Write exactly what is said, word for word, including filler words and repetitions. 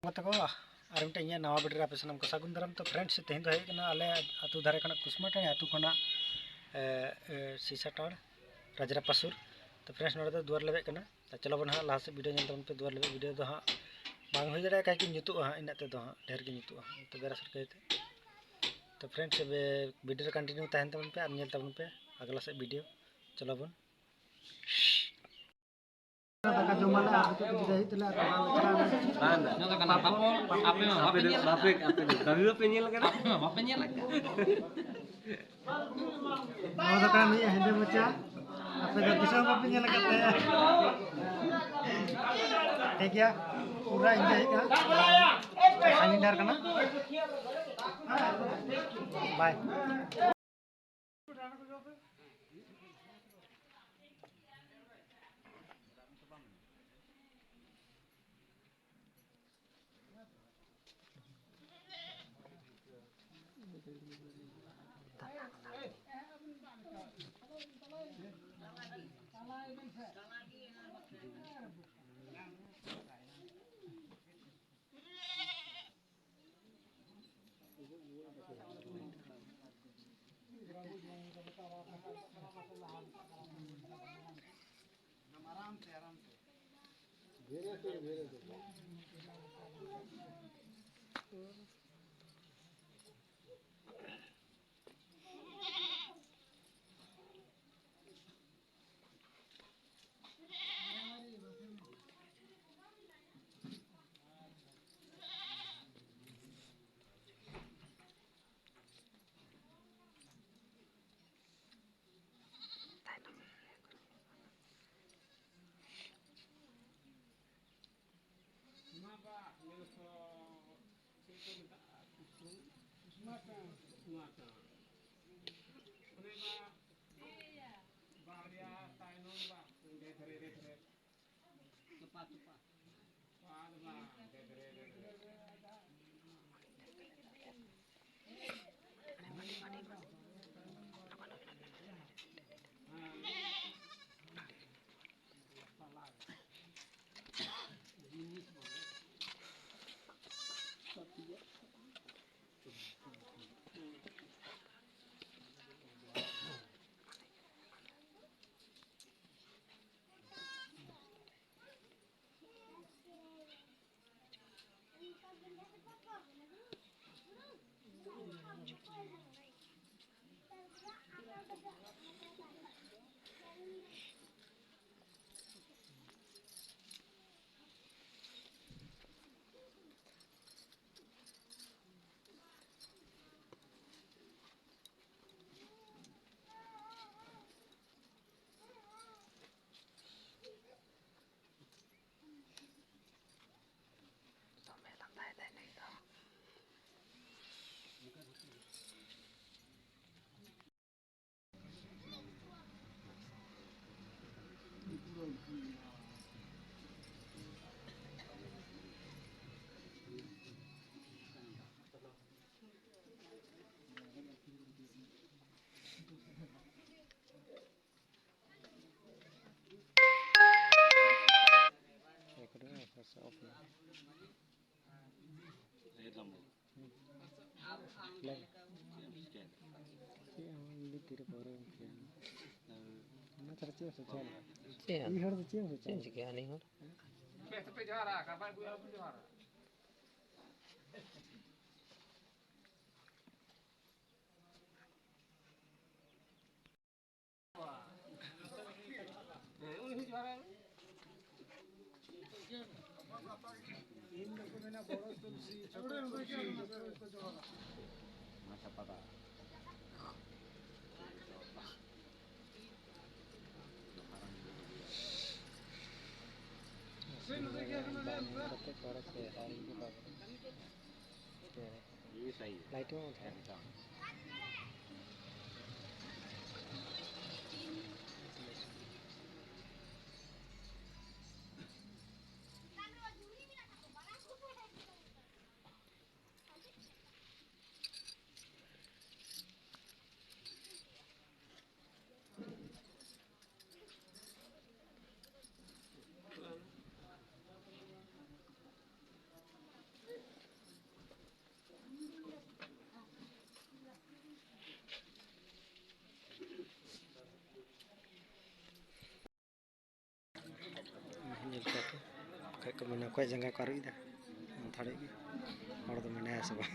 ᱜᱟᱛᱮ ᱠᱚ, ᱟᱨ ᱢᱤᱫᱴᱮᱱ ᱤᱧᱟᱹᱜ ᱱᱟᱣᱟ video ᱨᱮ ᱟᱯᱮ ᱥᱟᱱᱟᱢ ᱠᱚ ᱥᱟᱹᱜᱩᱱ ᱫᱟᱨᱟᱢ᱾ ᱛᱚ friends, ᱛᱮᱦᱮᱧ ᱫᱚ ᱦᱮᱡ ᱠᱟᱱᱟ ᱟᱞᱮ ᱟᱹᱛᱩ ᱫᱷᱟᱨᱮ ᱠᱷᱚᱱᱟᱜ ᱠᱩᱥᱢᱟᱴᱟᱹᱲᱤ ᱟᱹᱛᱩ ᱠᱷᱚᱱᱟᱜ, ᱮ, ᱮ, ᱥᱤᱥᱟᱴᱟᱲ, ᱨᱟᱡᱽᱨᱟᱯᱟ ᱥᱩᱨ᱾ ᱛᱚ friends, ᱱᱚᱰᱮ ᱫᱚ ᱫᱩᱣᱟᱹᱨ ᱞᱮᱵᱮᱫ ᱠᱟᱱᱟ᱾ ᱛᱚ ᱪᱚᱞᱚ ᱵᱚᱱ ᱦᱟᱸᱜ ᱞᱟᱦᱟ ᱥᱮᱫ video ᱧᱮᱞ ᱛᱟᱵᱚᱱ ᱯᱮ᱾ ᱫᱩᱣᱟᱹᱨ ᱞᱮᱵᱮᱫ video ᱫᱚ ᱦᱟᱸᱜ ᱵᱟᱝ ᱦᱩᱭ ᱫᱟᱲᱮᱭᱟᱜᱼᱟ, ᱠᱟᱹᱡ ᱧᱩᱛᱩᱜᱼᱟ ᱦᱟᱸᱜ, ᱤᱱᱟᱹᱜ ᱛᱮᱫᱚ ᱦᱟᱸᱜ ᱰᱷᱮᱨ ᱜᱮ ᱧᱩᱛᱩᱜᱼᱟ ᱦᱟᱸᱜ, ᱛᱚ ᱵᱮᱨᱟᱥ ᱠᱟᱭᱛᱮ᱾ ᱛᱚ friends, video ᱨᱮ continue ᱛᱟᱦᱮᱱ ᱛᱟᱵᱚᱱ ᱯᱮ ᱟᱨ ᱧᱮᱞ ᱛᱟᱵᱚᱱ ᱯᱮ ᱟᱜᱽᱞᱟ ᱥᱮᱫ video᱾ ᱪᱚᱞᱚ ᱵᱚᱱ᱾ ᱫᱟᱠᱟ ᱡᱚᱢ ᱟᱞᱮ ᱟᱨ ᱱᱤᱛᱚᱜ ᱫᱚ ᱵᱤᱫᱟᱹᱭ ᱦᱩᱭᱩᱜ ᱛᱟᱞᱮᱭᱟ, ᱟᱨ ᱵᱟᱝ ᱞᱮ ᱪᱟᱞᱟᱜᱼᱟ᱾ ᱵᱟᱝ ᱫᱟ᱾ ᱱᱚᱣᱟ ᱫᱚ ᱠᱟᱱᱟ ᱯᱟᱯᱟ, ᱟᱯᱮ ᱢᱟ ᱵᱟᱯᱮ ᱟᱯᱮ ᱫᱚ, ᱧᱮᱞ ᱟᱠᱟᱫ᱾ ᱟᱯᱮ, ᱟᱯᱮ ᱫᱚ ᱠᱟᱹᱢᱤ ᱵᱟᱯᱮ ᱧᱮᱞ ᱟᱠᱟᱫᱟ? ᱟᱯᱮ ᱢᱟ ᱵᱟᱯᱮ ᱧᱮᱞ ᱟᱠᱟᱫ᱾ ᱱᱚᱣᱟ ᱫᱚ ᱠᱟᱱᱟ ᱱᱩᱭᱟᱜ ᱦᱮᱸᱫᱮ ᱢᱚᱪᱟ, ᱟᱯᱮ ᱫᱚ ᱛᱤᱥ ᱦᱚᱸ ᱵᱟᱯᱮ ᱧᱮᱞ ᱟᱠᱟᱫ ᱛᱟᱭᱟ᱾ ᱴᱷᱤᱠ ᱜᱮᱭᱟ, ᱯᱩᱨᱟᱹ enjoy ᱦᱩᱭᱩᱜ ᱠᱟᱱᱟ, ᱥᱟᱺᱜᱤᱧ ᱰᱟᱦᱟᱨ ᱠᱟᱱᱟ᱾ Bye᱾ ᱚᱱᱮ ᱵᱟ ᱵᱟᱨᱭᱟ ᱛᱟᱭᱱᱚᱢ ᱵᱟ ᱚᱸᱰᱮ ᱫᱷᱟᱨᱮ ᱨᱮ ᱫᱷᱟᱨᱮ᱾ ᱛᱚᱯᱟ, ᱛᱚᱯᱟ᱾ ᱯᱟᱫ ᱵᱟ ᱚᱸᱰᱮ ᱫᱷᱟᱨᱮ ᱨᱮ ᱫᱷᱟᱨᱮ᱾ ᱦᱮᱸ᱾ ᱛᱟᱞᱟ ᱨᱮ᱾ ᱡᱤᱱᱤᱥ ᱵᱚᱞᱮ᱾ ᱪᱮᱫ ᱦᱚᱸ ᱵᱟᱝ, ᱛᱤᱨᱮ ᱯᱟᱹᱣᱨᱟᱹ ᱮᱢ ᱯᱤᱭᱟ᱾ ᱚᱱᱟ ᱪᱷᱟᱲᱟ ᱪᱮᱫ ᱮᱢ ᱥᱚᱪᱟᱭᱟ? ᱪᱮᱫ ᱦᱚᱸ ᱩᱭᱦᱟᱹᱨ ᱫᱚ ᱪᱮᱫ ᱮᱢ ᱪᱮᱫ ᱮᱢ ᱥᱚᱪᱟᱭᱟ? ᱪᱤᱠᱟᱹᱭᱟ ᱩᱱᱤ ᱦᱚᱲ? ᱞᱟᱭᱤᱴ ᱢᱟ ᱚᱱ ᱛᱟᱦᱮᱸ᱾ ᱧᱮᱞ ᱠᱚᱣᱟ ᱯᱮ᱾ ᱵᱟᱠᱷᱟᱡ ᱠᱚ ᱢᱮᱱᱟ, "ᱚᱠᱚᱭᱟᱜ ᱡᱟᱸᱜᱟ ᱠᱚ ᱟᱹᱨᱩᱵ ᱮᱫᱟ?" ᱥᱟᱱᱛᱟᱲᱤᱡ ᱜᱮ᱾ ᱦᱚᱲ ᱫᱚ ᱢᱮᱱᱟᱭᱟ ᱥᱮ ᱵᱟᱝ?